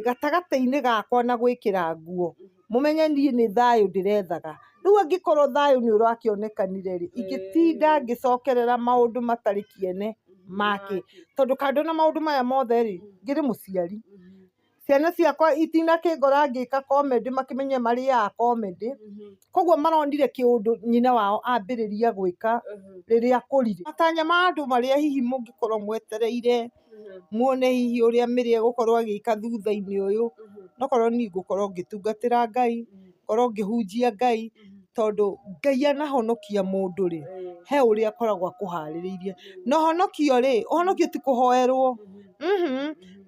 Gatagatĩ-inĩ gakwa na gwĩkĩra nguo, mũmenye niĩ nĩ thayũ ndĩrethaga. Rĩu angĩkorwo thayũ nĩ ũrakĩonekanire rĩ, ingĩtinda ngĩcokerera maũndũ matarĩ kĩene makĩ? Tondũ kando na maũndũ maya mothe rĩ, ngĩrĩ mũciari. Ciana ciakwa itinakĩngora ngĩka comedy makĩmenye marĩaga comedy. Koguo maronire kĩũndũ nyina wao ambĩrĩria gwĩka rĩrĩa akũrire. Matanya ma andũ marĩa hihi mũngĩkorwo mwetereire muone hihi ũrĩa Mary egũkorwo agĩka thutha-inĩ ũyũ, nokorwo niĩ ngũkorwo ngĩtungatĩra Ngai, ngorwo ngĩhunjia Ngai, tondũ Ngai anahonokia mũndũ rĩ, he ũrĩa akoragwo akũharĩrĩirie. Na ũhonokio rĩ, ũhonokio ti kũhoerwo,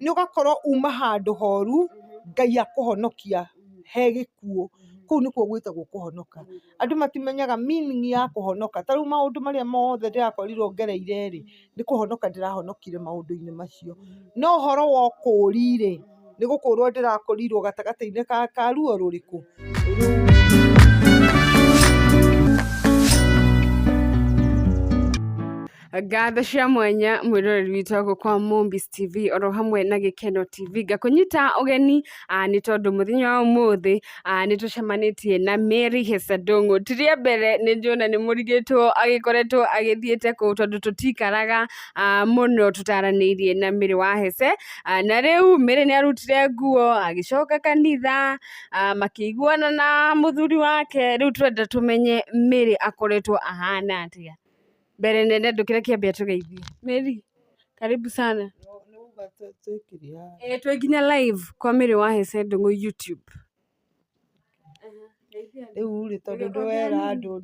nĩ ũgakorwo uma handũ horu, Ngai akũhonokia he gĩkuũ. Kũu nĩkuo gwĩtagwo kũhonoka. Andũ matimenyaga meaning ya kũhonoka. Ta rĩu maũndũ marĩa mothe ndĩrakorirwo ngereire rĩ, nĩ kũhonoka ndĩrahonokire maũndũ-inĩ macio. No ũhoro wa ũkũũri rĩ, nĩ gũkũrwo ndĩrakũrirwo gatagatĩ-inĩ ka ruo rũrĩkũ? Ngatho cia mwanya mwĩroreri witũ wa gũkũ kwa Mombis TV oro hamwe na Gĩkeno TV. Ngakũnyita ũgeni nĩ tondũ mũthenya wa ũmũthĩ nĩ tũcemanĩtie na Mary Hesa Ndung'u. Ti rĩa mbere nĩ njũĩ ona nĩ mũrigĩtwo agĩkoretwo agĩthiĩte kũu tondũ tũtikaraga mũno tũtaranĩirie na Mary wa Hese. Na rĩu Mary nĩ arutire nguo agĩcoka kanitha makĩiguana na mũthuri wake. Rĩu tũrenda tũmenye Mary akoretwo ahana atĩa. Mbere nene ndũkĩre kĩambi atũgeithie. Mary, karibu sana. Ĩ twĩ nginya live kwa Mary wa Hese Ndung'u YouTube. Rĩu rĩ, tondũ ndwera andũ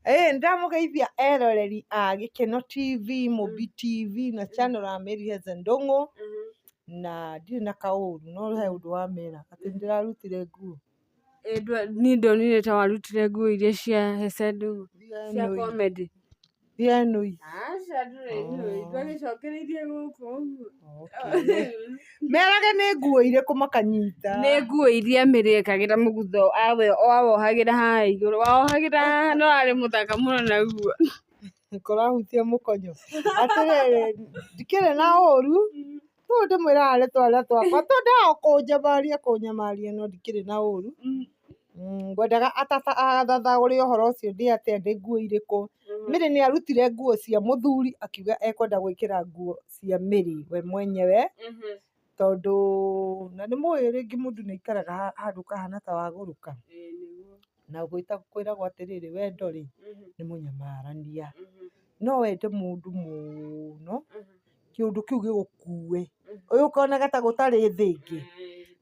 ĩ ndamũgeithia eroreri a Gĩkeno TV, Mũmbi TV na channel ya Mary Heze Ndung'u, na ndirĩ na kaũru no he ũndũ wamera atĩ nĩndĩrarutire nguo. Niĩ ndonire ta warutire nguo iria cia Hece Ndung'u cia comedy. Thienũi. Aca ndũrĩ nũi, ndwagĩcokereirie gũkũ ũguo. Merage nĩ nguo irĩkũ makanyita. Nĩ nguo iria Mary ekagĩra mũgutho awohagĩra haha igũrũ, wawohagĩra haha na warĩ mũthaka mũno naguo. Kũrahutia mũkonyo. Atĩrĩrĩ, ndikĩrĩ na ũru, Rĩu ndĩmwĩraga nĩ twana twakwa twendaga kũnjamaria kũnyamaria no ndikĩrĩ na ũru. Ngwendaga athathaũre ũhoro ũcio ndĩ atĩa ndĩ nguo irĩkũ. Mary nĩ arutire nguo cia mũthuri akiuga ekwenda gwĩkĩra nguo cia Mary we mwenyewe tondũ na nĩ mũĩ rĩngĩ mũndũ nĩ aikaraga handũ ũkahana ta wagũrũka. Na kwĩragwo atĩrĩrĩ wendo rĩ nĩ mũnyamarania. No wende mũndũ mũno kĩũndũ kĩu gĩgũkue, ũkonaga ta gũtarĩ thĩ ĩngĩ.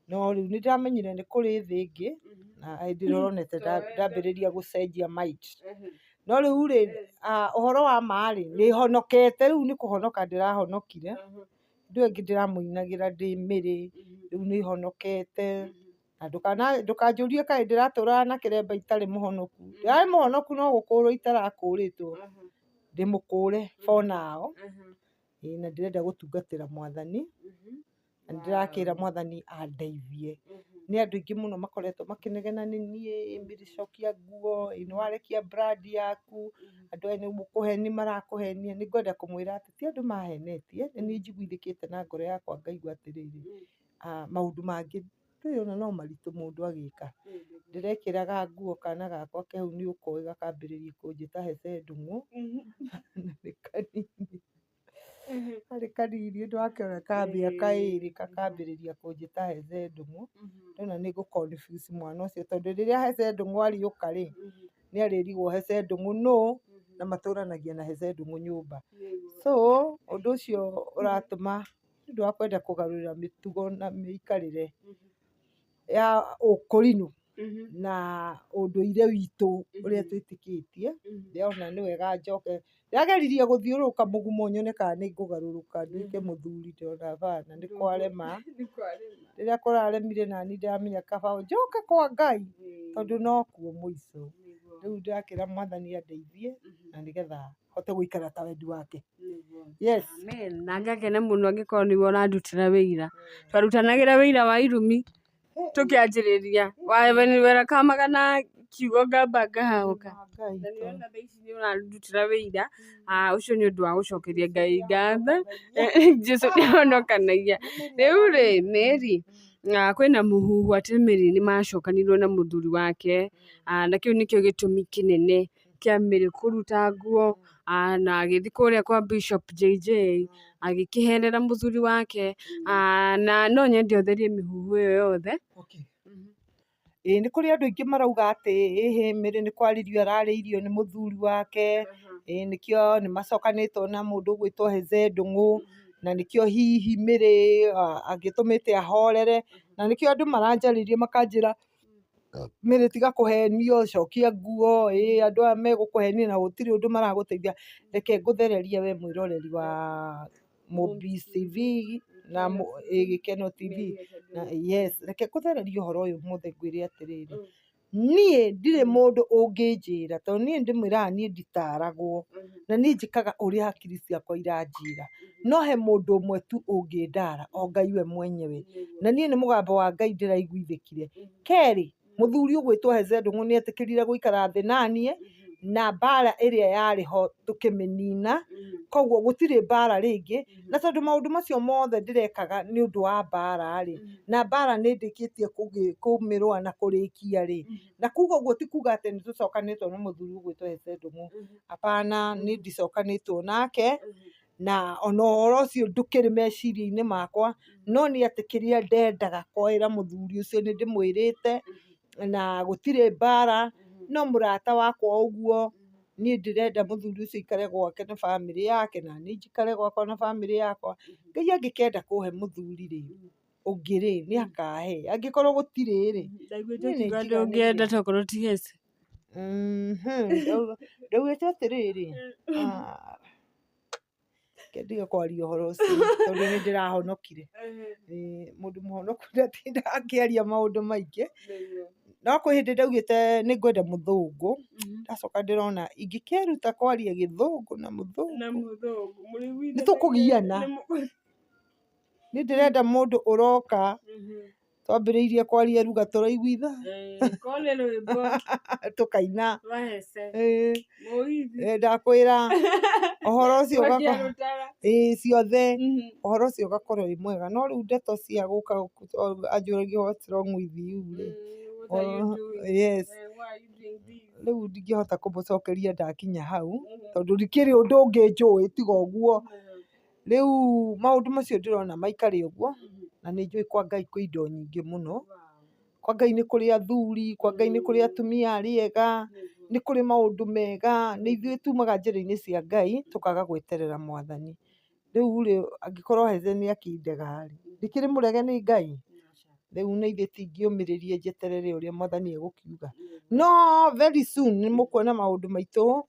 No rĩu nĩ ndĩramenyire nĩ kũrĩ thĩ ĩngĩ, na hĩndĩ ĩrĩa ũronete ndambĩrĩria gũcenjia mind. No rĩu rĩ, ũhoro wa ma rĩ, nĩ honokete rĩu nĩ kũhonoka ndĩrahonokire, ndũ ĩngĩ ndĩramũinagĩra ndĩ Mĩrĩ, rĩu nĩ honokete. Na ndũkanjũrie kaĩ ndĩratũraga na kĩremba itarĩ mũhonoku. Ndĩrarĩ mũhonoku no gũkũrwo itarakũrĩtwo. Ndĩmũkũre for now. Ĩĩ na ndĩrenda gũtungatĩra Mwathani. Na nĩ ndĩrakĩra Mwathani andeithie. Nĩ andũ aingĩ mũno makoretwo makĩnegena nĩ niĩ, ĩ cokia nguo, ĩ nĩ warekia brand yaku, andũ aya nĩ kũhenia marakũhenia. Nĩ ngwenda kũmwĩra atĩ ti andũ mahenetie, nĩ niĩ njiguithĩkĩte na ngoro yakwa ngaigua atĩrĩrĩ, maũndũ mangĩ ndũĩ ona no maritũ mũndũ agĩka. Ndĩrekĩraga nguo kana gakwa ke hau nĩ ũkoĩ gakambĩrĩria kũnjĩta hece ndung'u, na nĩ kanini, karĩ kanini nĩ wakĩona ka mĩaka ĩrĩ gakambĩrĩria kũnjĩta hece ndung'u, ndona nĩ ngũ confuse mwana ũcio tondũ rĩrĩa hece ndung'u arĩũka rĩ, nĩ arĩrigwo hece ndung'u nũ, na matũranagia na hece ndung'u nyũmba. So ũndũ ũcio ũratũma nĩ ũndũ wa kwenda kũgarũrĩra mĩtugo na mĩikarĩre ya ũkũrinũ na ũndũire witũ ũrĩa twĩtĩkĩtie, ndĩrona nĩ wega njoke. Ndĩrageririe gũthiũrũrũka mũgumo nyone kana nĩ ngũgarũrũka nduĩke mũthuri ndĩrona bana nĩ kwarema. Rĩrĩa kũraremire nani ndĩramenya kaba njoke kwa Ngai tondũ nokuo mũico. Rĩu ndĩrakĩra Mwathani andeithie na nĩgetha hote gũikara ta wendi wake. Yes. Amen. Na ngakena mũno angĩkorwo nĩwe ũrandutĩra wĩira. Twarutanagĩra wĩira wa irumi tũkĩanjĩrĩria. Wera ka magana kiugo ngamba ngahahũka. Ngai Na to. nĩũrona thaa ici nĩ ũrarutĩra wĩira, ũcio nĩ ũndũ wa gũcokeria Ngai ngatho. Jesũ nĩahonokanagia. Rĩu rĩ, Mary, kwĩna mũhuhu atĩ Mary nĩ macokanirwo na mũthuri wake, na kĩu nĩkĩo gĩtũmi kĩnene kĩa Mary kũruta nguo, na agĩthiĩ kũrĩa kwa Bishop JJ agĩkĩherera mũthuri wake, na no nyende ũtherie mĩhuhu ĩyo yothe. Okay. Ĩĩ nĩ kũrĩ andũ aingĩ marauga atĩ ĩhĩ Mary nĩ kwarĩrio ararĩirio nĩ mũthuri wake, ĩĩ nĩkĩo nĩ macokanĩtwo na mũndũ ũgwĩtwo Heze Ndũng'ũ, na nĩkĩo hihi Mary agĩtũmĩte ahorere, na nĩkĩo andũ maranjarĩria makanjĩra Mary tiga kũhenio, cokia nguo, ĩĩ andũ aya megũkũhenia na gũtirĩ ũndũ maragũteithia. Reke ngũthererie we mwĩroreri wa Mũmbiz TV na ĩĩ Gĩkeno TV. Na yes, reke ngũthererie ũhoro ũyũ ũmũthĩ ngwĩre atĩrĩrĩ, niĩ ndirĩ mũndũ ũngĩnjĩra tondũ niĩ ndĩmwĩraga niĩ nditaragwo na niĩ njĩkaga ũrĩa hakiri ciakwa iranjĩra. No he mũndũ ũmwe tu ũngĩndara, o Ngai we mwenyewe. Na niĩ nĩ mũgambo wa Ngai ndĩraiguithĩkire. Kerĩ, mũthuri ũgwĩtwo Heze Ndũng'ũ nĩ etĩkĩrire gũikara thĩ naniĩ na mbara ĩrĩa yarĩ ho tũkĩmĩnina, koguo gũtirĩ mbara rĩngĩ, na tondũ maũndũ macio mothe ndĩrekaga nĩ ũndũ wa mbara rĩ, na mbara nĩ ndĩkĩtie kũmĩrũa na kũrĩkia rĩ, na kuga ũguo ti kuga atĩ nĩ tũcokanĩtwo na mũthuri ũgwĩtwo Heze Ndũng'ũ, hapana, niĩ ndicokanĩtwo nake, na ona ũhoro ũcio ndũkĩrĩ meciria-inĩ makwa, no nĩ atĩ kĩrĩa ndendaga kwĩra mũthuri ũcio nĩ ndĩmwĩrĩte, na gũtirĩ mbara, no mũrata wakwa ũguo, niĩ ndĩrenda mũthuri ũcio aikare gwake na bamĩrĩ yake, na niĩ njikare gwakwa na bamĩrĩ yakwa. Ngai angĩkenda kũhe mũthuri rĩ, ũngĩ rĩ, nĩ akahe, angĩkorwo gũtirĩ rĩ, Ndaiguĩte niĩ nĩ ũkiuga ndũngĩenda njiganĩire. tokorwo ti Heze. Ndaugĩte atĩrĩrĩ, reke ndige kwaria ũhoro ũcio tondũ nĩ ndĩrahonokire. Ĩĩ, mũndũ mũhonoku ndatindaga akĩaria maũndũ maingĩ, no kwĩ hĩndĩ ndaugĩte nĩ ngwenda mũthũngũ, ndacoka ndĩrona ingĩkĩruta kwaria gĩthũngũ na mũthũngũ, Na mũthũngũ nĩ tũkũgiana. Niĩ ndĩrenda mũndũ ũroka twambĩrĩirie kwaria ruga tũraiguitha Korwo nĩ rwĩmbo tũkaina. rwa Heze Ĩĩ, mũgithi ĩĩ, ndakwĩra ũhoro ũcio Gwakia ũgakorwo rũtara. ĩĩ ciothe ũhoro ũcio ũgakorwo wĩ mwega, no rĩu ndeto cia gũka anjũragie what's wrong with you rĩ, What are you doing? yes, Why are you doing this? rĩu ndingĩhota kũmũcokeria ndakinya hau tondũ ndikĩrĩ ũndũ ũngĩ njũĩ tiga ũguo. Rĩu maũndũ macio ndĩrona maikare ũguo, na nĩ njũĩ kwa Ngai kwĩ indo nyingĩ mũno. Kwa Ngai nĩ kũrĩ athuri, kwa Ngai nĩ kũrĩ atumia arĩa ega, nĩ kũrĩ maũndũ mega, nĩ ithuĩ tumaga njĩra-inĩ cia Ngai tũkaga gweterera mwathani. Rĩu rĩ, angĩkorwo Heze nĩ akĩndega rĩ, ndikĩrĩ mũrege nĩ Ngai? Rĩu nĩ ithuĩ tingĩũmĩrĩria njeterere ũrĩa mwathani egũkiuga. No very soon nĩ mũkuona maũndũ maitũ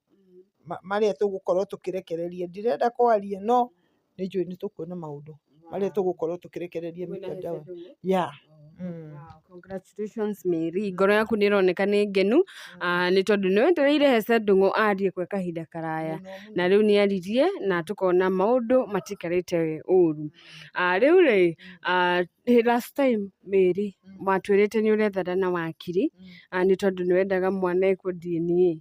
marĩa tũgũkorwo tũkĩrekereria. Ndirenda kwaria no nĩ njũĩ nĩ tũkuona maũndũ marĩa tũgũkorwo tũkĩrekereria Mwĩna Heze mitandao. Ndũng'ũ? Yeah. Wow, congratulations Mary, ngoro yaku nĩ ĩroneka nĩ ngenu, nĩ tondũ nĩ wetereire Heze Ndũng'ũ arie gwa kahinda karaya, na rĩu nĩ aririe na tũkona maũndũ matikarĩte ũru. Rĩu rĩ, last time Mary watwĩrĩte nĩ ũrethana na wakiri, nĩ tondũ nĩ wendaga mwana ekwo DNA,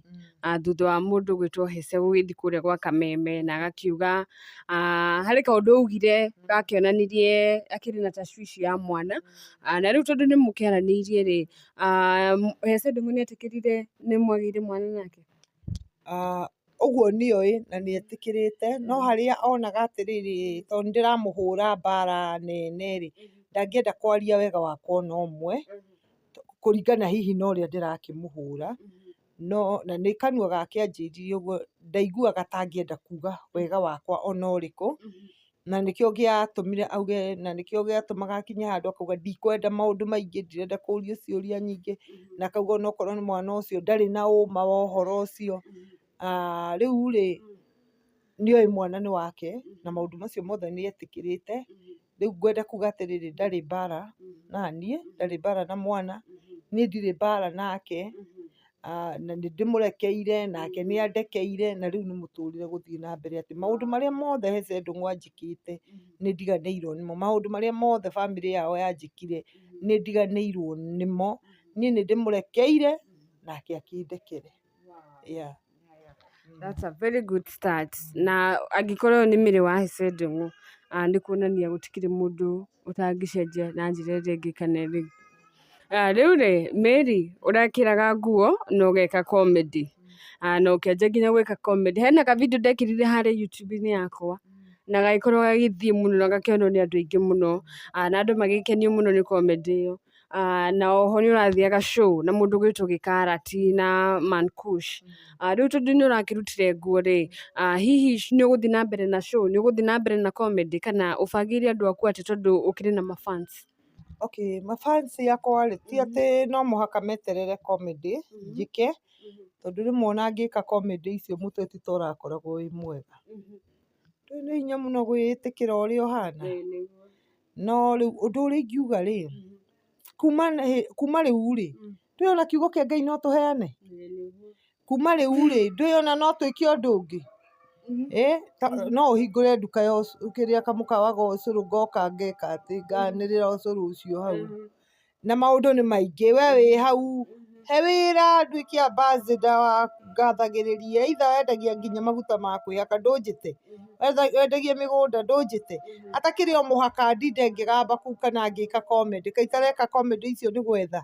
thutha wa mũndũ gwĩtwo Heze gũgĩthiĩ kũrĩa gwa Kameme na agakiuga, harĩ kaũndũ augire gakĩonanirie akĩrĩ na tashwishi ya mwana, na rĩu tondũ nĩ mũkĩaranĩirie rĩ, Heze Ndũng'ũ nĩ etĩkĩrire nĩ mwagĩire mwana nake? Ũguo nĩoĩ na nĩ etĩkĩrĩte, no harĩa onaga atĩrĩrĩ, tondũ nĩ ndĩramũhũra mbara nene rĩ, ndangĩenda kwaria wega wakwa ona ũmwe, kũringana hihi na ũrĩa ndĩrakĩmũhũra, no na nĩ kanua gake anjĩrire ũguo, ndaiguaga ta angĩenda kuga wega wakwa ona ũrĩkũ, na nĩkĩo gĩatũmire auge, na nĩkĩo gĩatũmaga akinye handũ akauga ndikwenda maũndũ maingĩ, ndirenda kũrio ciũria nyingĩ, na akauga onokorwo nĩ mwana ũcio ndarĩ na ũma wa ũhoro ũcio. Rĩu rĩ, nĩoĩ mwana nĩ wake, na maũndũ macio mothe nĩ etĩkĩrĩte. Rĩu ngwenda kuga atĩrĩrĩ, ndarĩ mbara naniĩ, ndarĩ mbara na mwana, niĩ ndirĩ mbara nake, na nĩ ndĩmũrekeire, nake nĩ andekeire, na rĩu nĩ mũtũrĩre gũthiĩ na mbere atĩ maũndũ marĩa mothe Heze Ndũng'ũ anjĩkĩte, nĩ ndiganĩirwo nĩmo, maũndũ marĩa mothe bamĩrĩ yao yanjĩkire, nĩ ndiganĩirwo nĩmo, niĩ nĩ ndĩmũrekeire, Nake akĩndekere. Yeah. That's a very good start. Na angĩkorwo ũyũ nĩ Mary wa Hesse Ndung'u, nĩ kuonania gũtikĩrĩ mũndũ ũtangĩcenjia na njĩra ĩrĩa ĩngĩ kana ĩrĩa ĩngĩ. Rĩu rĩ, Mary ũrekĩraga nguo na ũgeka comedy. Na ũkĩanjia nginya gwĩka comedy. Hena ka video ndekĩrire harĩa YouTube-inĩ yakwa na gagĩkorwo gagĩthiĩ mũno na gakĩonwo nĩ andũ aingĩ mũno, na andũ magĩkenio mũno nĩ comedy ĩyo. Na oho nĩ ũrathiaga show na mũndũ ũgwĩtwo Gĩkarati na Mankush. Rĩu tondũ nĩ ũrakĩrutire nguo rĩ, hihi nĩ ũgũthiĩ na mbere na show, nĩ ũgũthiĩ na mbere na comedy kana ũbangĩire andũ aku atĩ tondũ ũkĩrĩ na mafans? Okay, mafans yakwa rĩ, ti atĩ no mũhaka meterere comedy njĩke, tondũ rĩmwe ona ngĩka comedy icio mũtwe ti ta ũrakoragwo wĩ mwega. Ndũĩ nĩ hinya mũno gwĩĩtĩkĩra ũrĩa ũhana. No rĩu ũndũ ũrĩa ingiuga rĩ, kuma rĩu rĩ, ndũĩ ona kiugo kĩa Ngai no tũheane? Kuma rĩu rĩ, ndũĩ ona no twĩke ũndũ ũngĩ? Ĩ, no ũhingũre nduka ya kĩrĩa kamũkawa ga ũcũrũ ngoka ngeka atĩ nganĩrĩra ũcũrũ ũcio hau. Na maũndũ nĩ maingĩ, we wĩ hau, he wĩra nduĩke ambassador wa ngathagĩrĩria, either wendagia nginya maguta ma kwĩhaka ndũnjĩte, wendagia mĩgũnda ndũnjĩte, atakĩrĩ o mũhaka ndinde ngĩgamba kũu kana ngĩka comedy, kaĩ itareka comedy icio nĩ gwetha,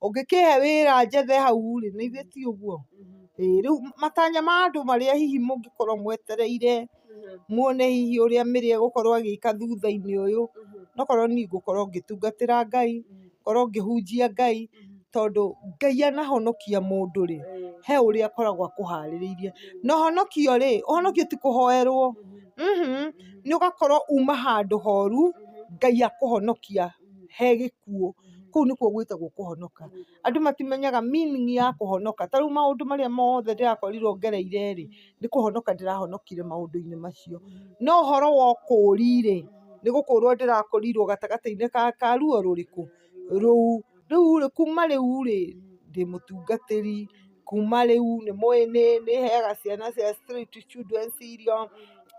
ũngĩkĩhe wĩra njethe hau rĩ, na ithuĩ ti ũguo. Ĩĩ, rĩu matanya ma andũ marĩa hihi mũngĩkorwo mwetereire muone hihi ũrĩa Mary egũkorwo agĩka thutha-inĩ ũyũ, nokorwo niĩ ngũkorwo ngĩtungatĩra Ngai, ngorwo ngĩhunjia Ngai, tondũ Ngai anahonokia mũndũ rĩ, he ũrĩa akoragwo akũharĩrĩirie. Na ũhonokio rĩ, ũhonokio ti kũhoerwo, nĩ ũgakorwo uma handũ horu, Ngai akũhonokia he gĩkuũ. Kũu nĩkuo gwĩtagwo kũhonoka. Andũ matimenyaga meaning ya kũhonoka. Ta rĩu maũndũ marĩa mothe ndĩrakorirwo ngereire rĩ, nĩ kũhonoka ndĩrahonokire maũndũ-inĩ macio. No ũhoro wa ũkũũri rĩ, nĩ gũkũrwo ndĩrakũrirwo gatagatĩ-inĩ ka ruo rũrĩkũ? Rũu. Rĩu rĩ, kuma rĩu rĩ, ndĩ mũtungatĩri, kuma rĩu nĩ mũĩ nĩ heaga ciana cia street children irio,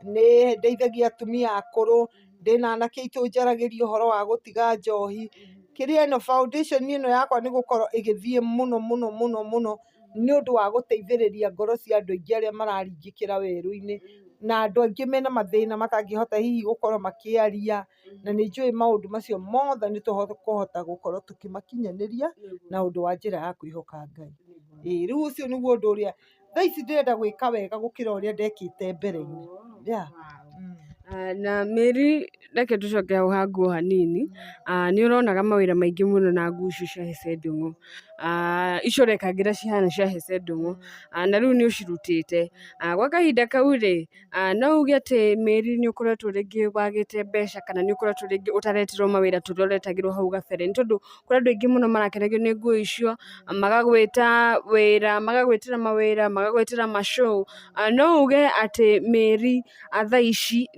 nĩ ndeithagia atumia akũrũ, ndĩna anake aitũ njaragĩria ũhoro wa gũtiga njohi. Kĩrĩa ĩno foundation ĩno yakwa nĩ gũkorwo ĩgĩthiĩ mũno mũno mũno mũno nĩ ũndũ wa gũteithĩrĩria ngoro cia andũ aingĩ arĩa mararingĩkĩra werũ-inĩ, na andũ aingĩ mena mathĩna matangĩhota hihi gũkorwo makĩaria, na nĩ njũĩ maũndũ macio mothe nĩ tũkũhota gũkorwo tũkĩmakinyanĩria na ũndũ wa njĩra ya kwĩhoka Ngai. Ĩĩ, rĩu ũcio nĩguo ũndũ ũrĩa thaa ici ndĩrenda gwĩka wega gũkĩra ũrĩa ndekĩte mbere-inĩ. Yeah. Na Mary, reke tũcoke hau ha nguo hanini. Nĩ ũronaga mawĩra maingĩ mũno na nguo icio cia Hesse Ndung'u. Icio ũrekangĩra cihana cia Hesse Ndung'u. Na rĩu nĩ ũcirutĩte. Gwa kahinda kau rĩ, no uge atĩ Mary nĩ ũkoretwo rĩngĩ wagĩte mbeca kana nĩ ũkoretwo rĩngĩ ũtareterwo mawĩra ta ũrĩa ũretagĩrwo hau gabere, nĩ tondũ kũrĩ andũ aingĩ mũno marakenagio nĩ nguo icio, magagwĩta wĩra, magagwĩtĩra mawĩra, magagwĩtĩra ma show. No uge atĩ Mary thaa ici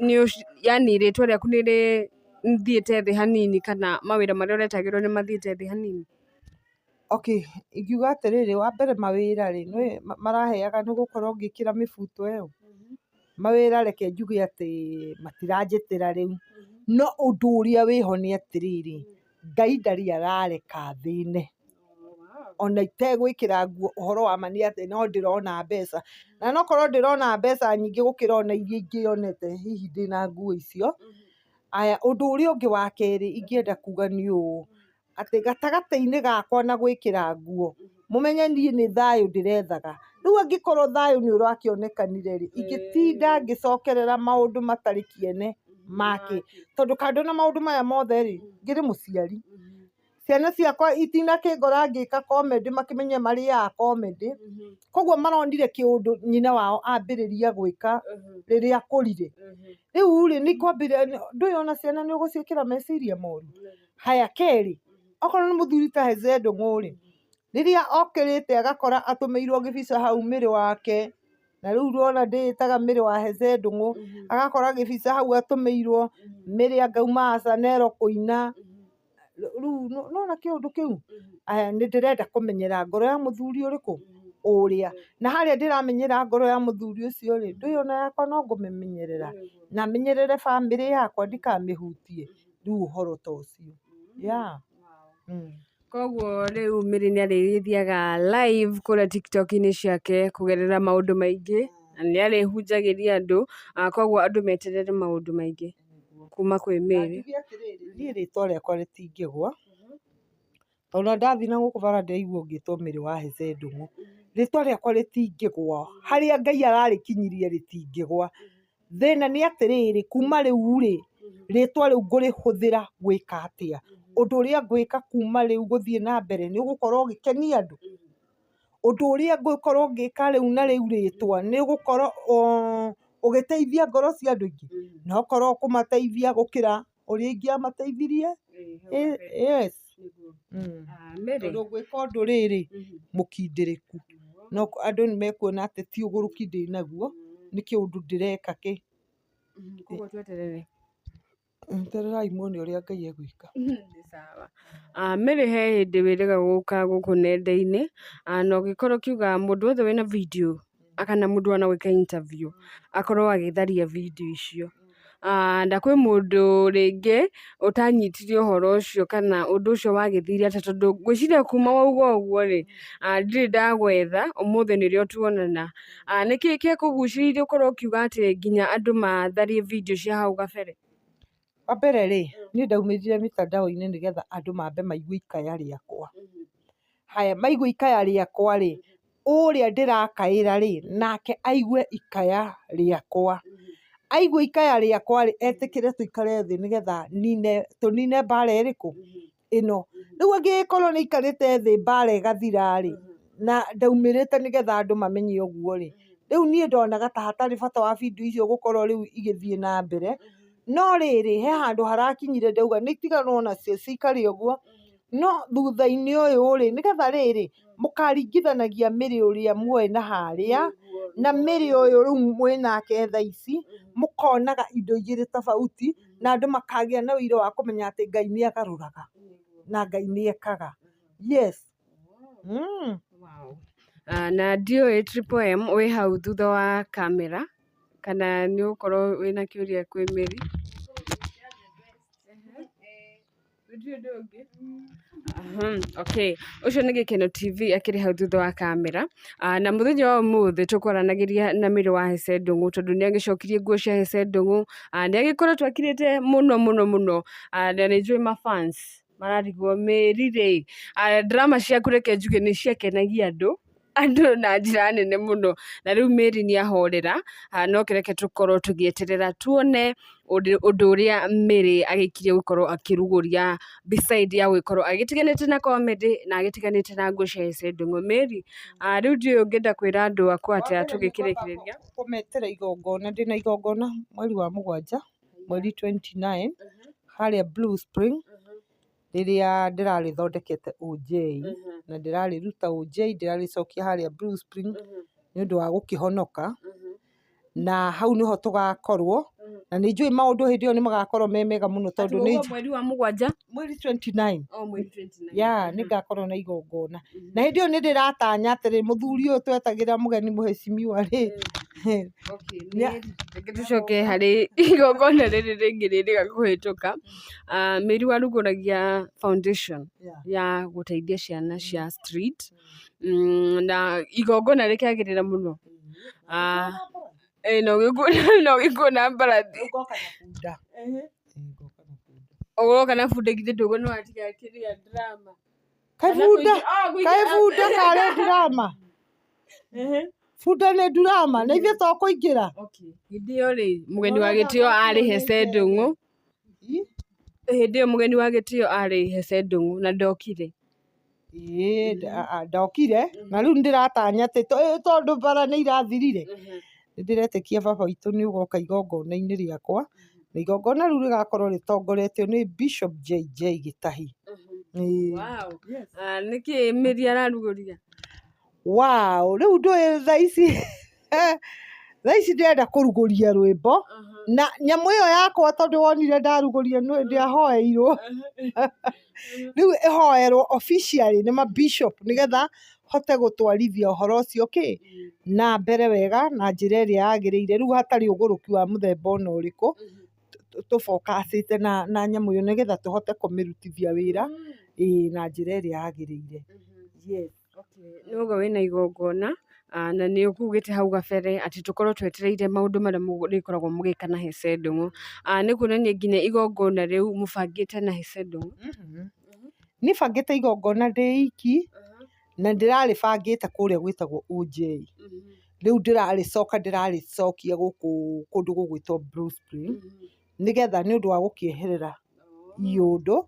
yani rĩtwa rĩaku nĩ rĩthiĩte thĩ hanini kana mawĩra marĩa ũretagĩrwo nĩ mathiĩte thĩ hanini? Okay, ingiuga atĩrĩrĩ, wa mbere mawĩra rĩ, nĩ maraheaga nĩ gũkorwo ngĩkĩra mĩbuto ĩyo. Mawĩra reke njuge atĩ matiranjĩtĩra rĩu, no ũndũ ũrĩa wĩho nĩ atĩrĩrĩ, Ngai ndarĩ arareka thĩne. Ona itegwĩkĩra nguo ũhoro wa ma nĩ atĩ no ndĩrona mbeca, na nokorwo ndĩrona mbeca nyingĩ gũkĩra ona iria ingĩonete hihi ndĩna nguo icio. Aya, ũndũ ũrĩa ũngĩ wa kerĩ ingĩenda kuga nĩ ũũ, atĩ gatagatĩ-inĩ gakwa na gwĩkĩra nguo, mũmenye niĩ nĩ thayũ ndĩrethaga. Rĩu angĩkorwo thayũ nĩ ũrakĩonekanire rĩ, ingĩtinda ngĩcokerera maũndũ matarĩ kĩene makĩ, tondũ kando na maũndũ maya mothe rĩ, ngĩrĩ mũciari. Ciana ciakwa itinakĩngora ngĩka comedy makĩmenye marĩaga comedy, koguo maronire kĩũndũ nyina wao ambĩrĩria gwĩka rĩrĩa akũrire. Rĩu rĩ, nĩ kwambĩrĩria, ndũĩ ona ciana nĩ ũgũciĩkĩra meciria moru. Haya kerĩ, okorwo nĩ mũthuri ta Heze Ndung'u rĩ, rĩrĩa okĩrĩte agakora atũmĩirwo gĩbica hau mĩrĩ wake, na rĩu ũrona ndĩĩtaga Mary wa Heze Ndung'u, agakora gĩbica hau atũmĩirwo Mary angauma Chanel kũina, rĩu nĩwona kĩũndũ kĩu? Aya, nĩ ndĩrenda kũmenyera ngoro ya mũthuri ũrĩkũ? Ũrĩa. Na harĩa ndĩramenyera ngoro ya mũthuri ũcio rĩ, ndũĩ ona yakwa no ngũmĩmenyerera, na menyerere bamĩrĩ yakwa ndikamĩhutie, rĩu ũhoro ta ũcio. Yeah. Koguo rĩu Mary nĩ arĩgĩthiaga live kũrĩa TikTok-inĩ ciake kũgerera maũndũ maingĩ na nĩ arĩhunjagĩria andũ, koguo andũ meterere maũndũ maingĩ kuma kwĩ Na Mary. njuge atĩrĩrĩ, niĩ rĩtwa rĩakwa rĩtingĩgwa, tondũ ona ndathiĩ na gũkũ bara ndĩraigua ngĩtwo Mary wa Hece Ndung'u. Rĩtwa rĩakwa rĩtingĩgwa, harĩa Ngai ararĩkinyirie rĩtingĩgwa. Thĩna nĩ atĩrĩrĩ, kuma rĩu rĩ, rĩtwa rĩu ngũrĩhũthĩra gwĩka atĩa? Ũndũ ũrĩa ngwĩka kuma rĩu gũthiĩ na mbere nĩ ũgũkorwo ũgĩkenia andũ? Ũndũ ũrĩa ngũkorwo ngĩka rĩu na rĩu rĩtwa nĩ ũgũkorwo ũgĩteithia ngoro cia andũ aingĩ? No ũkorwo ũkũmateithia gũkĩra ũrĩa ingĩamateithirie? Yes. Mary. Tondũ ngwĩka ũndũ rĩrĩ mũkindĩrĩku, no andũ nĩ mekuona atĩ ti ũgũrũki ndĩnaguo, nĩ kĩũndũ ndĩreka kĩ. Koguo tweterere. Etererai muone ũrĩa Ngai egwĩka. Nĩ sawa. Mary he hĩndĩ wĩrĩga gũka gũkũ nenda-inĩ, na ũgĩkorwo ũkiuga mũndũ wothe wĩna video kana mũndũ wana gwĩka interview akorwo agĩtharia video icio. Na kwĩ mũndũ rĩngĩ ũtanyitire ũhoro ũcio kana ũndũ ũcio wagĩthire atĩa, tondũ ngwĩciria kuma wauga ũguo rĩ, ndirĩ ndagwetha, ũmũthĩ nĩrĩo tuonana. Nĩkĩĩ gĩakũgucĩrĩirie ũkorwo ũkiuga atĩ nginya andũ matharie video cia hau gabere? Wa mbere rĩ, niĩ ndaumĩrire mitandao-inĩ nĩgetha andũ mambe maigue ikaya rĩakwa. Haya, maigua ikaya rĩakwa rĩ, ũrĩa ndĩrakaĩra rĩ, nake aigue ikaya rĩakwa. Aigua ikaya rĩakwa rĩ, etĩkĩre tũikare thĩ nĩgetha nine, tũnine mbara ĩrĩkũ? Ĩno. Rĩu angĩgĩkorwo nĩ aikarĩte thĩ mbara ĩgathira rĩ, na ndaumĩrĩte nĩgetha andũ mamenye ũguo rĩ, rĩu niĩ ndonaga ta hatarĩ bata wa video icio gũkorwo rĩu igĩthiĩ na mbere. No rĩrĩ, he handũ harakinyire ndauga nĩ itiganwo nacio cikare ũguo, no thutha-inĩ ũyũ rĩ, nĩgetha rĩrĩ, mũkaringithanagia Mary ũrĩa muoĩ na harĩa, na Mary ũyũ rĩu mwĩnake thaa ici, mũkonaga indo igĩrĩ tofauti, na andũ makagĩa na ũira wa kũmenya atĩ Ngai nĩ agarũraga, na Ngai nĩ ekaga. Yes. Wow. Na ndiũĩ Triple M wĩ hau thutha wa kamera kana nĩ ũgũkorwo wĩna kĩũria kwĩ Mary? Gũtirĩ ũndũ ũngĩ? Okay. Ũcio nĩ Gĩkeno TV akĩrĩ hau thutha wa kamera. Na mũthenya wa ũmũthĩ tũkwaranagĩria na Mary wa Hece Ndung'u tondũ nĩ agĩcokirie nguo cia Hece Ndung'u. Nĩ agĩkoretwo akirĩte mũno mũno mũno. Na nĩ njũĩ ma fans mararigwo Mary rĩ, drama ciaku reke njuge nĩ ciakenagia andũ andũ na njĩra nene mũno, na rĩu Mary nĩ ahorera, no kĩreke tũkorwo tũgĩeterera tuone ũndũ ũrĩa Mary agĩkirie gũkorwo akĩrugũria beside ya gũgĩkorwo agĩtiganĩte na comedy na agĩtiganĩte na nguo cia Hece Ndung'u. Mary, rĩu ndiũĩ ũngĩenda kwĩra andũ aku atĩa tũgĩkĩrĩkĩrĩria? Kũmetĩra igongona, ndĩna igongona mweri wa mũgwanja, mweri 29, harĩa Blue Spring, rĩrĩa ndĩrarĩthondekete OJ, na ndĩrarĩruta OJ, ndĩrarĩcokia harĩa Blue Spring, nĩ ũndũ wa gũkĩhonoka, na hau nĩho tũgakorwo, na nĩ njũĩ maũndũ hĩndĩ ĩyo nĩ magakorwo me mega mũno tondũ nĩ Mweri wa mũgwanja? Mweri 29. Oh, mweri 29. Ya, nĩ ngakorwo na igongona. Na hĩndĩ ĩyo nĩ ndĩratanya atĩrĩ, mũthuri ũyũ twetagĩra mũgeni mũhecimiwa rĩ, Okay, Mary, reke tũcoke harĩ igongona rĩrĩ rĩngĩ rĩrĩga kũhĩtũka. Mary warugũragia foundation ya gũteithia ciana cia street, na igongona rĩkĩagĩrĩra mũno. No ũgĩkuo na mbarathi. Ngoka na bunda. Ngoka na bunda. Ũgoka na bunda, githĩ ndũguo nĩ watiga kĩrĩa drama? Kaĩ bunda, kaĩ bunda karĩ drama? Bunda nĩ drama, na ithuĩ to kũingĩra. Okay. Hĩndĩ ĩyo rĩ, mũgeni wa gĩtĩo arĩ Hece Ndung'u. Hĩndĩ ĩyo mũgeni wa gĩtĩo arĩ Hece Ndung'u na ndokire. Ĩĩ, ndokire, na rĩu nĩndĩratanya atĩ tondũ bara nĩ irathirire, nĩ ndĩretĩkia baba witũ nĩ ũgoka igongona-inĩ rĩakwa, na igongona rĩu rĩgakorwo rĩtongoretio nĩ Bishop JJ Gĩtahi. Ĩĩ. Wow. Nĩkĩ Mary ararugũria? Wow, rĩu ndũĩ thaa ici ndĩrenda kũrugũria rwĩmbo, na nyamũ ĩyo yakwa tondũ wonire ndarugũria nĩ ndĩahoeirwo, rĩu ĩhoerwo officially nĩ ma bishop nĩgetha hote gũtwarithia ũhoro ũcio kĩ na mbere wega na njĩra ĩrĩa yagĩrĩire, rĩu hatarĩ ũgũrũki wa mũthemba ona ũrĩkũ, tũbokacĩte na nyamũ ĩyo nĩgetha tũhote kũmĩrutithia wĩra. Ĩĩ, na njĩra ĩrĩa yagĩrĩire. Yes. Nĩ wauga wĩna igongona na nĩ ũkugĩte hau gabere atĩ tũkorwo twetereire maũndũ marĩa mũrĩkoragwo mũgĩka na Hece Ndung'u. Nĩ kuonania nginya igongona rĩu mũbangĩte na Hece Ndung'u. Niĩ bangĩte igongona ndĩ iki na ndĩrarĩbangĩte kũrĩa gwĩtagwo OJ. Rĩu ndĩrarĩcoka ndĩrarĩcokia gũkũ kũndũ gũgwĩtwo Blue Spring nĩgetha nĩ ũndũ wa gũkĩeherera iũndũ.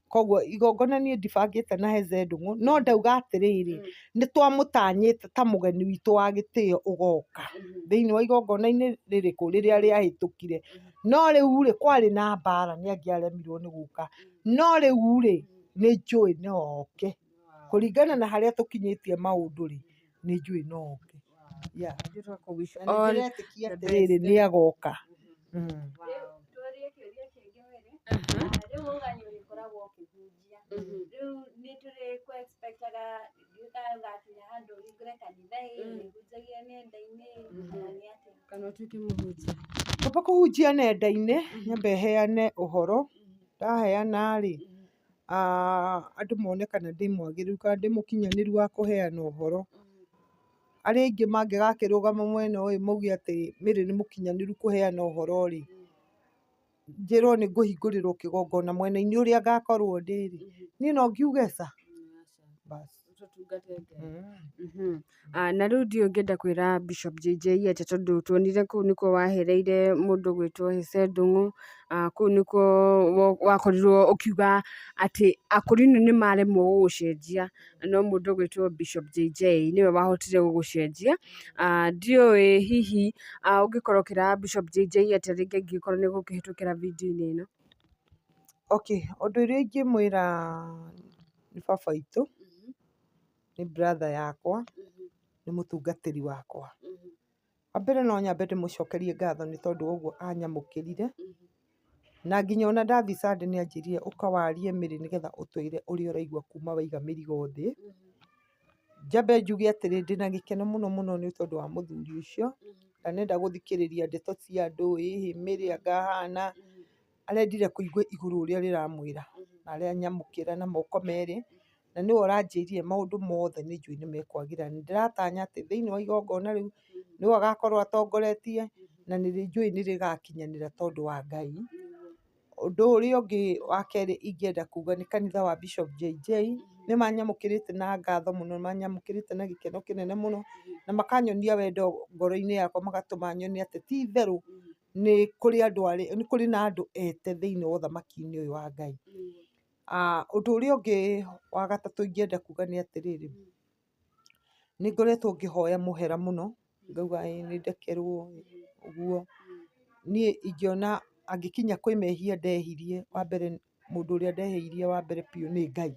Koguo igongona niĩ ndibangĩte na Heze Ndung'u, no ndauga atĩrĩrĩ, nĩ twamũtanyĩte ta mũgeni witũ wa gĩtĩo ũgoka thĩinĩ wa igongona-inĩ rĩrĩkũ rĩrĩa rĩahĩtũkire. No rĩu rĩ, kwarĩ na mbara nĩ angĩaremirwo nĩ gũka. No rĩu rĩ, nĩ njũĩ no oke. Kũringana na harĩa tũkinyĩtie maũndũ rĩ, nĩ njũĩ no oke. Yeah. Na nĩ All ndĩretĩkia the atĩrĩrĩ, best. nĩ agoka. Tũrie kĩũria kĩngĩ wĩrĩ. Rĩu wauga nĩ ũrĩkoragwo ũkĩhunjia. Rĩu nĩ tũrĩ kũ expectaga ndiũĩ kana ũgakinya handũ ũhingũre kanitha ĩ, ũrĩhunjagia nenda-inĩ kana nĩ atĩa? Kana ũtuĩke mũhunjia. Ngwamba kũhunjia nenda-inĩ, nyambe heane ũhoro. Ndaheana rĩ, andũ mone kana ndĩ mwagĩrĩru kana ndĩ mũkinyanĩru wa kũheana ũhoro. Arĩa aingĩ mangĩgakĩrũgama mwena ũyũ mauge atĩ Mary nĩ mũkinyanĩru kũheana ũhoro rĩ, njĩrwo nĩ ngũhingũrĩrwo kĩgongona mwena-inĩ ũrĩa ngakorwo ndĩ rĩ, niĩ no ngiuge ca? Bas. Na rĩu ndiũĩ ũngĩenda kwĩra Bishop JJ atĩa tondũ tuonire kũu nĩkuo wahereire mũndũ gwĩtwo Hece Ndung'u. Kũu nĩkuo wakorirwo ũkiuga atĩ akũrinũ nĩ maremwo gũgũcenjia no mũndũ ũgwĩtwo Bishop JJ nĩwe wahotire gũgũcenjia. Ndiũĩ hihi ũngĩkorwo ũkĩra Bishop JJ atĩa rĩngĩ angĩkorwo nĩ gũkĩhĩtũkĩra video-inĩ ĩno. Okay, ũndũ ũrĩa ingĩmwĩra nĩ baba witũ, nĩ brother yakwa, nĩ mũtungatĩri wakwa. Wa mbere no nyambe ndĩmũcokerie ngatho nĩ tondũ wa ũguo anyamũkĩrire, na nginya ona ndathiĩ Sunday nĩ anjĩrire ũka warie Mary nĩgetha ũtwĩre ũrĩa ũraigua kuma waiga mĩrigo thĩ. Njambe njuge atĩrĩ, ndĩna gĩkeno mũno mũno nĩ tondũ wa mũthuri ũcio, ndanenda gũthikĩrĩria ndeto cia andũ, ĩhĩ Mary anga ahana, arendire kũigua igũrũ ũrĩa rĩramwĩra, na aranyamũkĩra na moko merĩ, na nĩwe ũranjĩrire maũndũ mothe nĩ njũĩ nĩ mekwagĩra. Nĩ ndĩratanya atĩ thĩinĩ wa igongona rĩu nĩwe agakorwo atongoretie, na nĩ njũĩ nĩ rĩgakinyanĩra tondũ wa Ngai. Ũndũ ũrĩa ũngĩ wa kerĩ ingĩenda kuga nĩ kanitha wa Bishop JJ, nĩ manyamũkĩrĩte na ngatho mũno, manyamũkĩrĩte na gĩkeno kĩnene mũno, na makanyonia wendo ngoro-inĩ yakwa, magatũma nyone atĩ ti itherũ nĩ kũrĩ andũ arĩa, nĩ kũrĩ na andũ ete thĩinĩ wa ũthamaki-inĩ ũyũ wa Ngai. Ũndũ ũrĩa ũngĩ wa gatatũ ingĩenda kuga nĩ atĩrĩrĩ, nĩ ngoretwo ngĩhoya mũhera mũno, ngauga ĩĩ nĩ ndekerwo ũguo. Niĩ ingĩona angĩkinya kwĩ mehia ndehirie, wa mbere mũndũ ũrĩa ndehĩirie wa mbere biũ nĩ Ngai.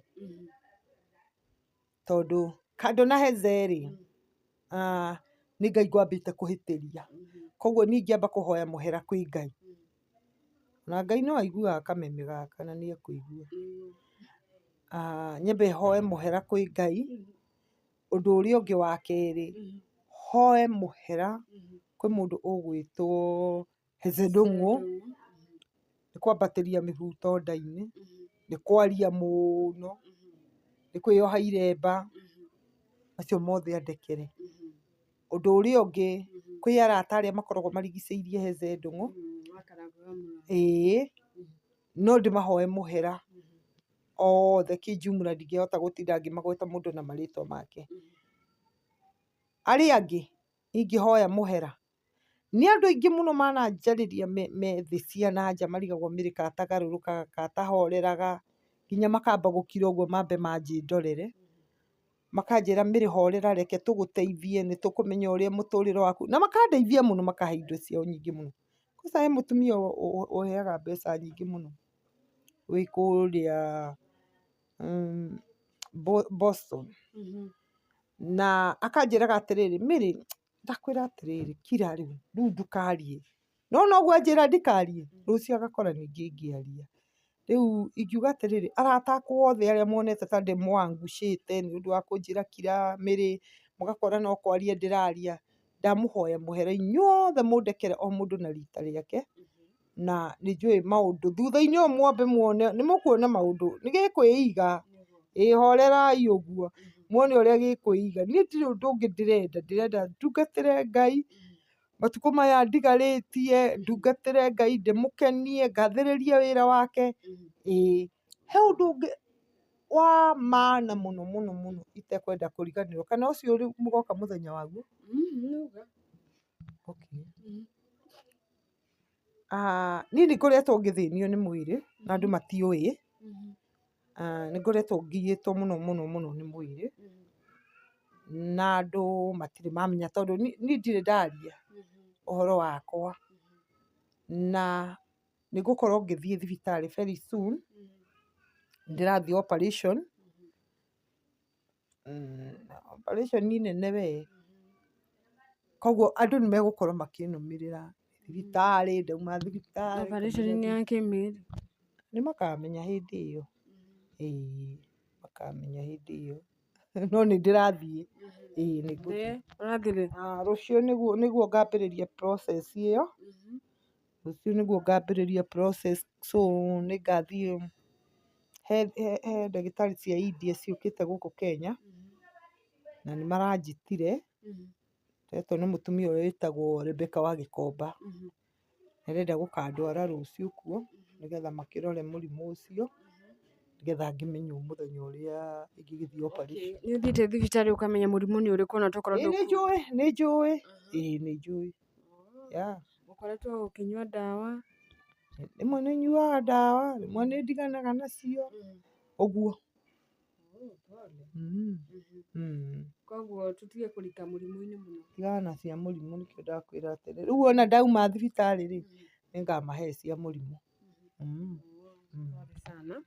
Tondũ kando na Heze rĩ, nĩ Ngai ngwambĩte kũhĩtĩria. Koguo niĩ ingĩamba kũhoya mũhera kwĩ Ngai. Na Ngai no aiguaga kameme gaka na nĩ ekũigua. Nyambe hoe mũhera kwĩ Ngai. Ũndũ ũrĩa ũngĩ wa kerĩ, hoe mũhera kwĩ mũndũ ũgwĩtwo Heze Ndung'u, nĩ kwambatĩria mĩhuto nda-inĩ, nĩ kwaria mũno, nĩ kwĩyoha iremba, macio mothe andekere. Ũndũ ũrĩa ũngĩ, kwĩ arata arĩa makoragwo marigicĩirie Heze Ndung'u, ĩĩ, no ndĩmahoe mũhera othe kĩjumla, ndingĩhota gũtinda ngĩmagweta mũndũ na marĩtwa make. Arĩa angĩ ingĩhoya mũhera nĩ andũ aingĩ mũno mananjarĩria me thĩ cia na nja, marigagwo Mary katagarũrũkaga katahoreraga, nginya makamba gũkira ũguo mambe manjĩndorere, makanjĩra Mary horera, reke tũgũteithie, nĩ tũkũmenya ũrĩa mũtũrĩre waku, na makandeithia mũno, makahe indo ciao nyingĩ mũno. Kwanza he mũtumia ũheaga mbeca nyingĩ mũno wĩ kũrĩa Boston, na akanjĩraga atĩrĩrĩ, Mary ndakwĩra atĩrĩrĩ, kira rĩu, rĩu ndũkarie. No noguo anjĩra ndikarie, rũciũ agakora ningĩ ngĩaria. Rĩu ingiuga atĩrĩrĩ, arata akwa othe arĩa monete ta ndĩmwangucĩte nĩ ũndũ wa kũnjĩra kira Mary, mũgakora no kwaria ndĩraria, ndamũhoya mũhera inyuothe mũndekere o mũndũ na rita rĩake, na nĩ njũĩ maũndũ thutha-inĩ ũyũ mwambe muone, nĩ mũkuona maũndũ, nĩ gĩkwĩiga. Ĩ horerai ũguo muone ũrĩa gĩkwĩiga. Niĩ ndirĩ ũndũ ũngĩ ndĩrenda, ndĩrenda ndungatĩre Ngai matukũ maya ndigarĩtie, ndungatĩre Ngai, ndĩmũkenie, ngathĩrĩrie wĩra wake. Ĩĩ, he ũndũ ũngĩ wa maana mũno mũno mũno itekwenda kũriganĩrwo, kana ũcio rĩu mũgoka mũthenya waguo? Okay. Ah, niĩ nĩ ngoretwo ngĩthĩnio nĩ mwĩrĩ na andũ matiũĩ. Ah, nĩ ngoretwo ngiyĩtwo mũno mũno mũno nĩ mwĩrĩ na andũ matirĩ mamenya tondũ niĩ ndirĩ ndaria ũhoro wakwa na nĩ ngũkorwo ngĩthiĩ thibitarĩ very soon. Ndĩrathiĩ operation, operation nene we. Koguo andũ nĩ megũkorwo makĩnũmĩrĩra thibitarĩ, ndauma thibitarĩ. Operation nĩ ya kĩ Mary? Nĩ makamenya hĩndĩ ĩyo. Ĩĩ makamenya hĩndĩ ĩyo. No nĩ ndĩrathiĩ. Ĩĩ nĩ ngũthiĩ. Ũrathiĩ rĩ? Rũciũ nĩguo ngambĩrĩria process ĩyo. Rũciũ nĩguo ngambĩrĩria process, so nĩ ngathiĩ he ndagĩtarĩ cia India ciũkĩte gũkũ Kenya, na nĩ maranjĩtire, ndetwo nĩ mũtumia ũrĩa wĩtagwo Rebecca wa Gĩkomba, nĩ arenda gũkandwara rũciũ kuo, nĩgetha makĩrore mũrimũ ũcio, nĩgetha ngĩmenywo mũthenya ũrĩa ingĩgĩthiĩ operation. Nĩ ũthiĩte thibitarĩ ũkamenya mũrimũ nĩ ũrĩkũ ona tokorwo Ĩĩ nĩ njũĩ, nĩ njũĩ, ĩĩ nĩ njũĩ, yeah. Ũkoretwo ũkĩnyua ndawa? Rĩmwe nĩ nyuaga ndawa, rĩmwe nĩ ndiganaga nacio, ũguo. Koguo tũtige kũrika mũrimũ-inĩ mũno. Tigana na cia mũrimũ nĩkĩo ndakwĩra atĩrĩ, rĩu wona ndauma thibitarĩ rĩ, nĩ ngamahe cia mũrimũ. Pole sana.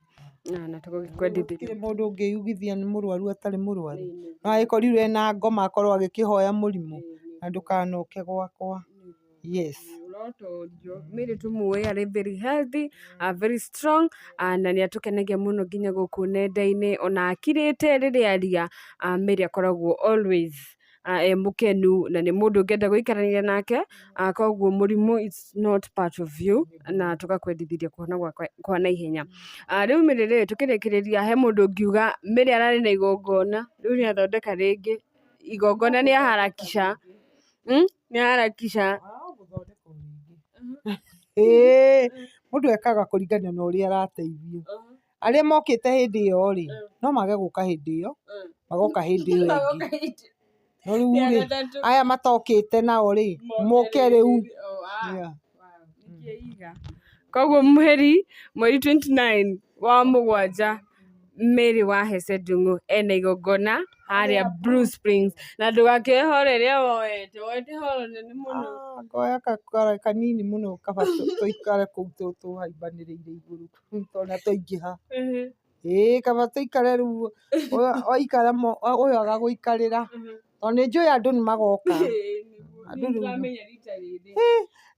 Na tũgũgĩkwendithĩria. Gũtirĩ mũndũ ũngĩyugithia nĩ mũrwaru atarĩ mũrwaru. No agĩkorirwo ena ngoma akorwo agĩkĩhoya mũrimũ, na ndũkanoke gwakwa. Yes. Ũrotorio. Mary tũmũĩ arĩ very healthy, very strong, na nĩ atũkenagia mũno nginya gũkũ nenda-inĩ ona akirĩte rĩrĩa aria, Mary akoragwo always e mũkenu na nĩ mũndũ ũngĩenda gũikarania nake, koguo mũrimũ is not part of you na tũgakwendithĩria kũhona kwa naihenya. Rĩu Mary rĩ, tũkĩrĩkĩrĩria he mũndũ ũngiuga Mary ararĩ na igongona, rĩu nĩ athondeka rĩngĩ, igongona nĩ aharakisha, nĩ aharakisha. Ĩĩ, mũndũ ekaga kũringana na ũrĩa arateithio. Arĩa mokĩte hĩndĩ ĩyo rĩ, no mage gũka hĩndĩ ĩyo, magoka hĩndĩ ĩyo ĩngĩ. No rĩu rĩ, aya matokĩte nao rĩ, moke rĩu. Yeah. Koguo mweri 29 wa mũgwanja Mary wa Hesse Ndung'u ena igongona harĩa Blue Springs na ndũgakĩoe horo ĩrĩa woete, woete horo nene mũno. Ngoya kanini mũno kaba tũikare kũu tũhaimbanĩrĩire igũrũ tondũ twaingĩha. Ĩĩ kaba tũikare rĩu waikara ũyũ agagũikarĩra tondũ nĩ njũĩ andũ nĩ magoka. Andũ rĩu Nĩndĩramenya rita rĩrĩ.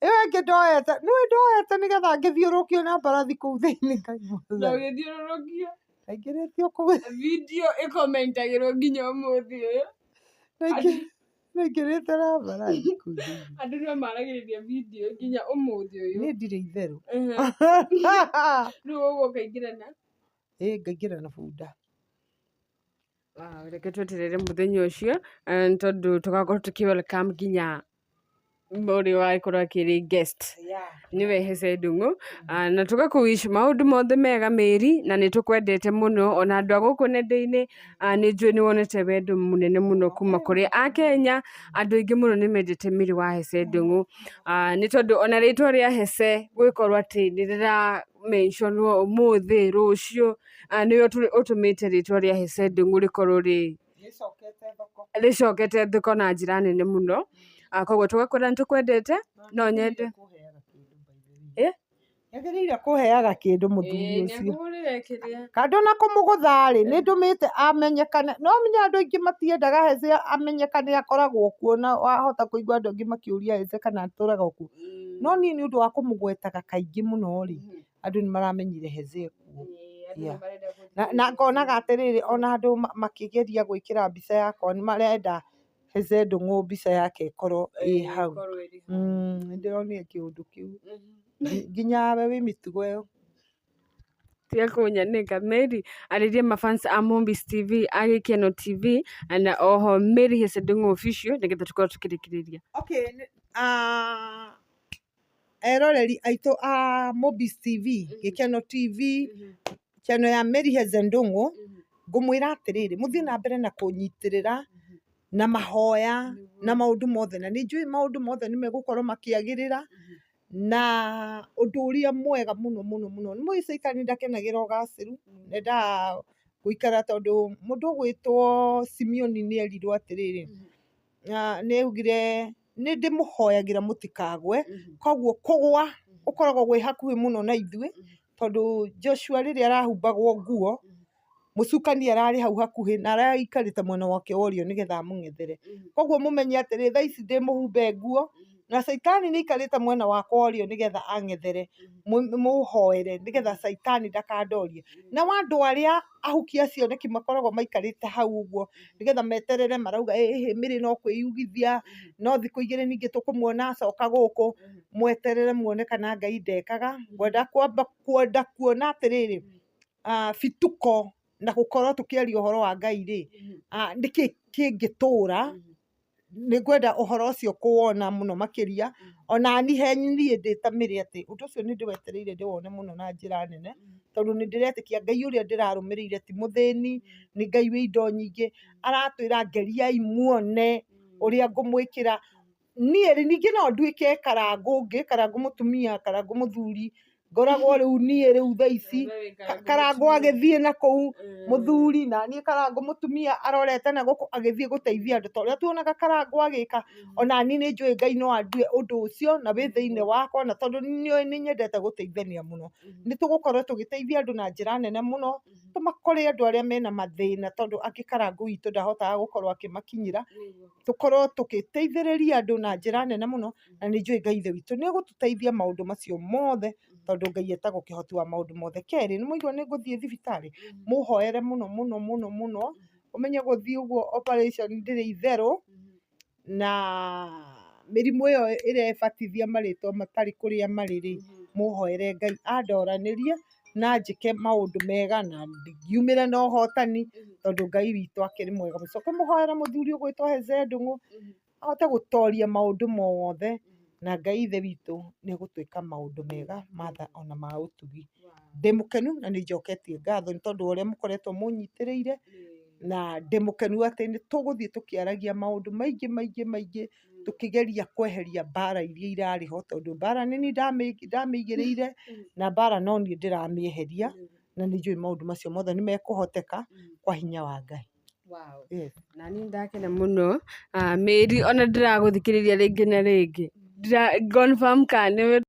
Ĩyo ĩngĩ ndoete, nĩũĩ ndoete nĩgetha ngĩthiũrũrũkio na mbarathi kũu thĩinĩ. Na ũgĩthiũrũrũkio. Ndaingĩrĩtio kũu. Video ĩkomentagĩrwo nginya ũmũthĩ ũyũ. Ndaingĩrĩte na mbarathi kũu thĩinĩ. Andũ no maragĩrĩria video nginya ũmũthĩ ũyũ. Niĩ ndirĩ itherũ. Rĩu ũguo ũkaingĩra na? Ĩĩ ngaingĩra na bunda. Reke tweterere mũthenya ũcio tondũ tũgakorwo tũkĩ welcome nginya ũrĩa wagĩkorwo akĩrĩ guest nĩwe Hesse Ndung'u, na tũgakũ wish maũndũ mothe mega Mary, na nĩ tũkwendete mũno ona andũ a gũkũ nenda-inĩ, nĩ njũĩ nĩ wonete wendo mũnene mũno kuma kũrĩ akenya, andũ aingĩ mũno nĩ mendete Mary wa Hesse Ndung'u, nĩ tondũ ona rĩtwa rĩa Hesse gũgĩkorwo atĩ nĩ rĩra mention wo ũmũthĩ rũciũ, nĩwe ũtũmĩte rĩtwa rĩa Hesse Ndung'u rĩkorwo rĩ rĩcokete thoko na njĩra nene mũno. Koguo tũgakwĩra nĩ tũkwendete, no nyende Nĩagĩrĩire kũheaga kĩndũ mũthuri ũcio. Nĩakũgũrĩre kĩrĩa. Kando na kũmũgũtha rĩ, nĩ ndũmĩte amenyekane. No ũmenye andũ aingĩ matiendaga Hesse amenyekane akoragwo kuo na wahota kũigua andũ angĩ makĩũria Hesse kana atũraga kuo. No niĩ nĩ ũndũ wa kũmũgwetaga kaingĩ mũno rĩ, andũ nĩ maramenyire Hesse e kuo. Yeah. Na ngonaga atĩrĩrĩ, ona andũ makĩgeria gwĩkĩra mbica yakwa nĩ marenda Hesse Ndung'u mbica yake ĩkorwo ĩ hau. Nĩ ndĩronire kĩũndũ kĩu. Nginya we wĩ mĩtugo ĩyo. Tiga kũnyanĩka. Mary, arĩria mafans a Mombis TV, a Gĩkeno TV, na oho Mary Hesse Ndung'u Official, nĩgetha tũkorwo tũkĩrĩkĩrĩria. Okay, eroreri aitũ a Mobis TV, Gĩkeno TV, channel ya Mary Hesse Ndung'u, ngũmwĩra atĩrĩrĩ, mũthiĩ na mbere na kũnyitĩrĩra na mahoya na maũndũ mothe, na nĩ njũĩ maũndũ mothe nĩ megũkorwo makĩagĩrĩra. Na ũndũ ũrĩa mwega mũno mũno mũno, nĩ mũĩ caitani ndakenagĩra ũgacĩru, endaga gũikara tondũ mũndũ ũgwĩtwo Simeoni nĩ erirwo atĩrĩrĩ, nĩ augire nĩ ndĩmũhoyagĩra mũtikagwe, koguo kũgwa ũkoragwo gwĩ hakuhĩ mũno na ithuĩ, tondũ Joshua rĩrĩa arahumbagwo nguo, mũcukani ararĩ hau hakuhĩ na araikarĩte mwena wake wa ũrĩo nĩgetha amũng'ethere. Koguo mũmenye atĩrĩ, thaa ici ndĩ mũhumbe nguo na caitani nĩ aikarĩte mwena wakwa wa ũrĩo nĩgetha ang'ethere, mũhoere nĩgetha caitani ndakandorie. Na andũ arĩa ahuki a cioneki makoragwo maikarĩte hau ũguo nĩgetha meterere, marauga ĩhĩ Mary no kwĩyugithia, no thikũ igĩrĩ ningĩ tũkũmuona acoka gũkũ. Mweterere muone kana Ngai ndekaga. Ngwenda kwamba kwenda kuona atĩrĩrĩ, bituko na gũkorwo tũkĩaria ũhoro wa Ngai rĩ, nĩkĩ kĩngĩtũra, nĩ ngwenda ũhoro ũcio kũwona mũno makĩria. Ona ni he niĩ ndĩ ta Mary atĩ ũndũ ũcio nĩ ndĩwetereire ndĩwone mũno na njĩra nene, tondũ nĩ ndĩretĩkia Ngai ũrĩa ndĩrarũmĩrĩire ti mũthĩni, nĩ Ngai wĩ indo nyingĩ, aratwĩra ngeriai muone ũrĩa ngũmwĩkĩra. Niĩ rĩ, ningĩ no nduĩke karangũ ũngĩ, karangũ mũtumia, karangũ mũthuri, ngoragwo rĩu niĩ rĩu thaa ici karangũ agĩthiĩ na kũu mũthuri, na niĩ karangũ mũtumia arorete na gũkũ agĩthiĩ gũteithia andũ ta ũrĩa tuonaga karangũ agĩka. Ona niĩ nĩ njũĩ Ngai no andue ũndũ ũcio na wĩ thĩinĩ wakwa, na tondũ nĩ nĩ nyendete gũteithania mũno, nĩ tũgũkorwo tũgĩteithia andũ na njĩra nene mũno, tũmakore andũ arĩa mena mathĩna, tondũ angĩ karangũ witũ ndahotaga gũkorwo akĩmakinyĩra, tũkorwo tũgĩteithĩrĩria andũ na njĩra nene mũno, na nĩ njũĩ Ngai ithe witũ nĩ egũtũteithia maũndũ macio mothe, tondũ Ngai etagwo kĩhoti wa maũndũ mothe. Kerĩ, nĩ mwaigua nĩ ngũthiĩ thibitarĩ, mũhoere mũno mũno mũno mũno, ũmenye gũthiĩ ũguo operation ndĩrĩ itherũ, na mĩrimũ ĩyo ĩrebatithia marĩtwa matarĩ kũrĩa marĩ rĩ, mũhoere Ngai andoranĩrie na njĩke maũndũ mega na ngiumĩre na ũhotani, tondũ Ngai witũ akĩrĩ mwega. Mũcoke mũhoere mũthuri ũgwĩtwo Hezea Ndung'u ahote gũtoria maũndũ mothe, na Ngai ithe witũ nĩ egũtwĩka maũndũ mega matha ona ma ũtugi. Ndĩ mũkenu na nĩ njoketie ngatho nĩ tondũ wa ũrĩa mũkoretwo mũnyitĩrĩire, na ndĩ mũkenu atĩ nĩ tũgũthiĩ tũkĩaragia maũndũ maingĩ maingĩ maingĩ, tũkĩgeria kweheria mbara iria irarĩ ho, tondũ mbara nĩ niĩ ndamĩigĩrĩire, na mbara no niĩ ndĩramĩeheria, na nĩ njũĩ maũndũ macio mothe nĩ mekũhoteka kwa hinya wa Ngai. Wow. Yes. Na niĩ ndakena mũno, Mary, ona ndĩragũthikĩrĩria rĩngĩ na rĩngĩ, ndĩra confirm kana nĩwe.